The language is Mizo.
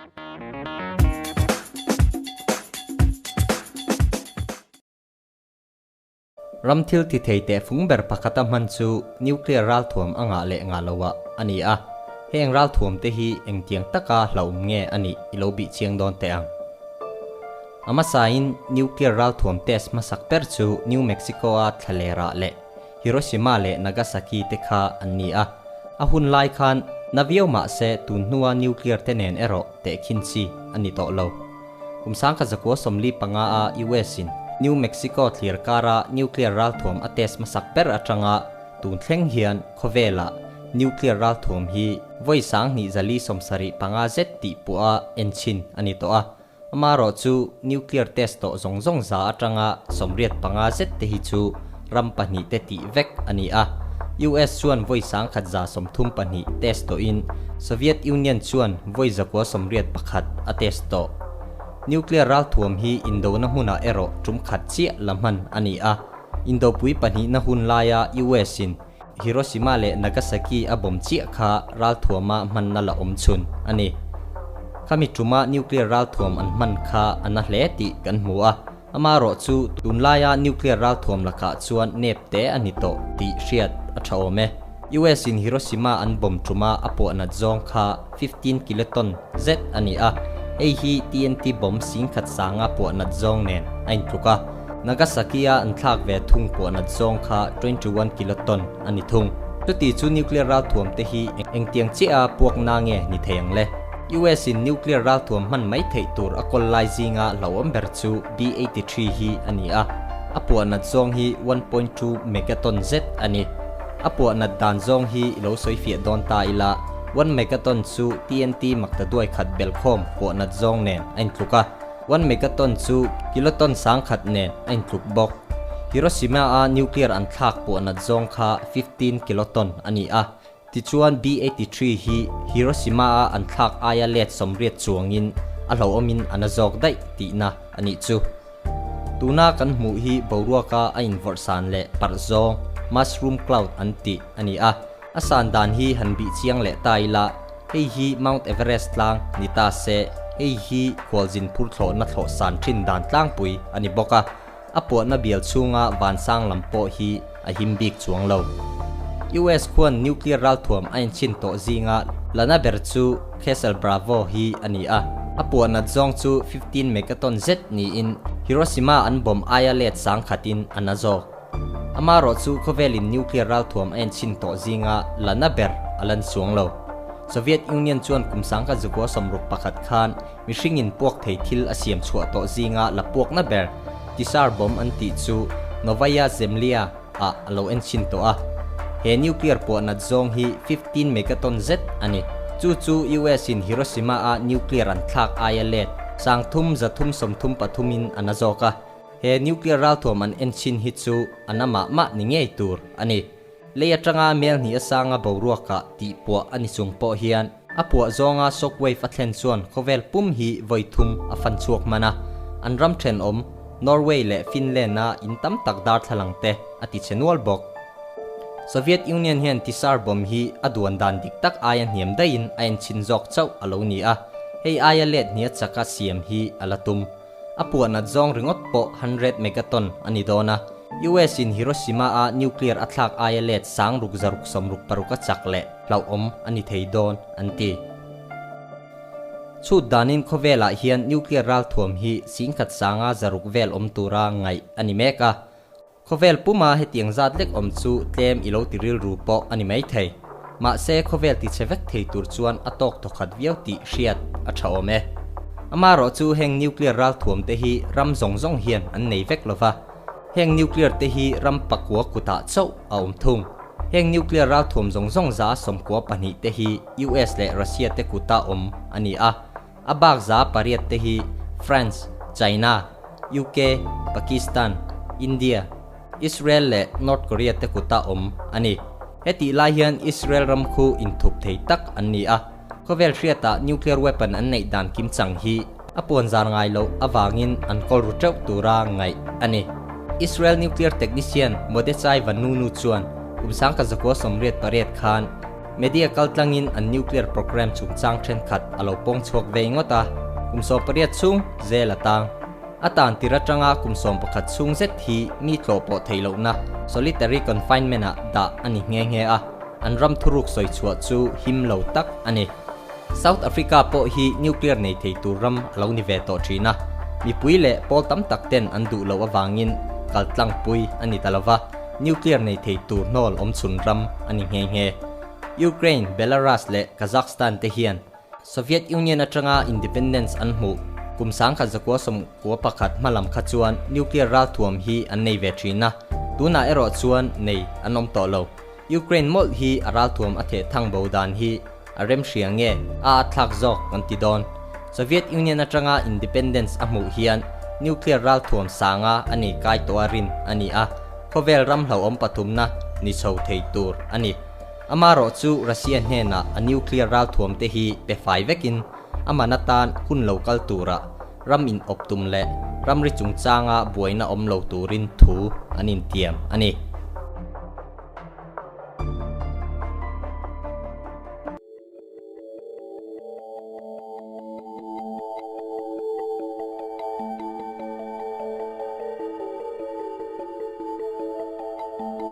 Ram thil ti thei tehfung ber pakhata hman chu nuclear ralthuam a ngah leh ngah loah a ni a, heng ralthuam te hi engtiang taka hlauhawm nge a nih i lo bih chiang dawn teh ang. A hmasain nuclear ralthuam test hmasak ber chu New Mexico-a thlalerah leh Hiroshima leh Nagasaki te kha an ni a, a hun lai khan na viau mah se tun hnua nuclear te nen erawh tehkhin chi a ni tawh lo. Kum 1945 a US in New Mexico thlir kara nuclear ralthuam a test hmasak ber atanga tun thleng hian khawvelah nuclear ralthuam hi vawi 2475 zet tih pawha en chhin a ni tawh a. Amaherawh chu nuclear test tawh zawng zawng za atanga 85 zet te hi chu ram pahnih te tih vek a ni a. US chuan vawi 132 test tawhin Soviet Union chuan vawi 981 a test tawh. Nuclear ralthuam hi indona hmunah erawh tum khat chiah la hman a ni a. Indopui pahnihna hun laia US in Hiroshima leh Nagasaki a bomb chiah kha ralthuama hmanna la awm chhun a ni. Khami tuma nuclear ralthuam an hman kha a na hle tih kan hmu a. Amaherawh chu tunlaia nuclear ralthuam lakah chuan nep te a ni tawh tih hriat a tha awm e. US in Hiroshima an bomb tuma a puah nat zawng kha 15 kiloton zet a ni a, hei hi TNT bomb singkhat sanga puah nat zawng nen a intluk a. Nagasaki-a an thlak ve thung puah nat zawng kha 21 kiloton a ni thung. Chuti chu nuclear ralthuam te hi engtiang chiah a puak na nge ni thei ang le? US in nuclear ralthuam hman mai theih tur a kawl lai zinga hlauhawm ber chu B-83 hi a ni a, a puah nat zawng hi 1.2 megaton zet a ni. A puah nat dan zawng hi i lo sawi fiah dawn ta ila, one megaton chu TNT makta duai khat belkhawm puah nat zawng nen a intluk a, one megaton chu kiloton sangkhat nen a intluk bawk. Hiroshima-a nuclear an thlak puah nat zawng kha 15 kiloton a ni a, Tichuan B-83 hi Hiroshima-a an thlak aia let 80 chuangin a hlauhawmin a na zawk daih tihna a nih chu. Tuna kan hmuh hi boruaka a invawrh san leh parh zawng, mushroom cloud an tih a ni a. A san dan hi han bih chiang leh ta ila, hei hi Mount Everest tlang ni ta se, hei hi khualzin phur thlawhna thlawh san thin dan tlangpui a ni bawk a. A puahna bial chhunga vansang lam pawh hi a him bik chuang lo. US khuan nuclear ralthuam a inchhin tawh zinga lana ber chu Castle Bravo hi a ni a. A puahnat zawng chu 15 megaton zet niin Hiroshima an bomb aia let sang khatin a na zawk. Amaherawh chu khawvelin nuclear ralthuam a inchhin tawh zinga lana ber a lan chuang lo. Soviet Union chuan kum 1961 khan Mihringin puak thei thil a siam chhuah tawh zinga la puakna ber Tisar bomb an tih chu Novaya Zemlya ah a lo enchhin tawh a. He nuclear puah nat zawng hi 15 megaton zet a ni. Chu chu US in Hiroshima a nuclear an thlak aia let 3333 in a na zawk a. He nuclear ralthuam an enchhin hi chu a na mah mah ni ngei tur a ni. Lei atanga mel hnih a sanga boruakah tih puah a ni chung pawh hian a puah zawnga shock wave a thlen chuan khawvel pum hi vawi thum a fan chhuak hman a, an ram thenawm Norway leh Finland-a in tam tak darthlalang te a ti che nual bawk. Soviet Union hian Tisar bomb hi a duan dan dik tak aia hniam daihin a enchhin zawk chauh a lo ni a, hei aia let hnia chaka siam hi a la tum. A puah nat zawng ringawt pawh 100 megaton a ni dawn a, US in Hiroshima a nuclear a thlak aia let sang ruk zaruk 66 a chak leh hlauhawm a ni thei dawn, an ti. Chhut danin khawvelah hian nuclear ralthuam hi singkhat sanga zaruk vel awm tura ngaih a ni mek a. Khawvel puma hetiang zat lek awm chu tlem i lo ti rilru pawh a ni mai thei. Mahse khawvel ti chhe vek thei tur chuan a tawk thawkhat viau tih hriat a tha awm e. Amaherawh chu heng nuclear ralthuam te hi ram zawng zawng hian an nei vek lova. Heng nuclear te hi ram pakua kutah chauh a awm thung. Heng nuclear ralthuam zawng zawng 92 te hi US leh Russia te kuta awm a ni a. A bak 8% te hi France, China, UK, Pakistan, India, Israel leh North Korea te kuta awm a ni. Hetih lai hian Israel ram khu inthup thei tak an ni a, khawvel hriatah nuclear weapon an neih dan kimchang hi a puanzar ngai loh avangin an kawl ru teuh tura ngaih a ni. Israel nuclear technician Mordechai Vanunu chuan kum 1988 khan. Media kaltlangin an nuclear programme chungchang thenkhat a lo pawng chhuak vei ngawt a, kum 18 chhung zel a tang. A tan tir atanga kum 11 chhung zet hi mi tlawh pawh theih lohna solitary confinement ah dah a ni nghe nghe a, an ram thuruk sawi chhuah chu him lo tak a ni. South Africa pawh hi nuclear nei thei tur ram a lo ni ve tawh thin a, mipui leh pawl tam tak ten an duh loh avangin kal tlangpui a ni ta lova, nuclear nei thei tur hnawl awm chhun ram a ni nghe nghe. Ukraine, Belarus leh Kazakhstan te hian Soviet Union atanga independence an hmuh kum 1991 hmalam kha chuan nuclear ralthuam hi an nei ve thin a, tunah erawh chuan nei an awm tawh lo. Ukraine mawlh hi a ralthuam a theh thang bo dan hi a rem hria nge a atthlak zawk kan ti dawn. Soviet Union atanga independence a hmuh hian nuclear ralthuam sanga a nei kai tawh a rin a ni a, khawvel ram hlauhawm pathumna ni chho thei tur a ni. Amarawh chu Russia hnenah a nuclear ralthuam te hi pe fai vekin a man atan hun lo kal tura ram in awp tum leh ramri chungchanga buaina awm lo turin thu an intiam a ni.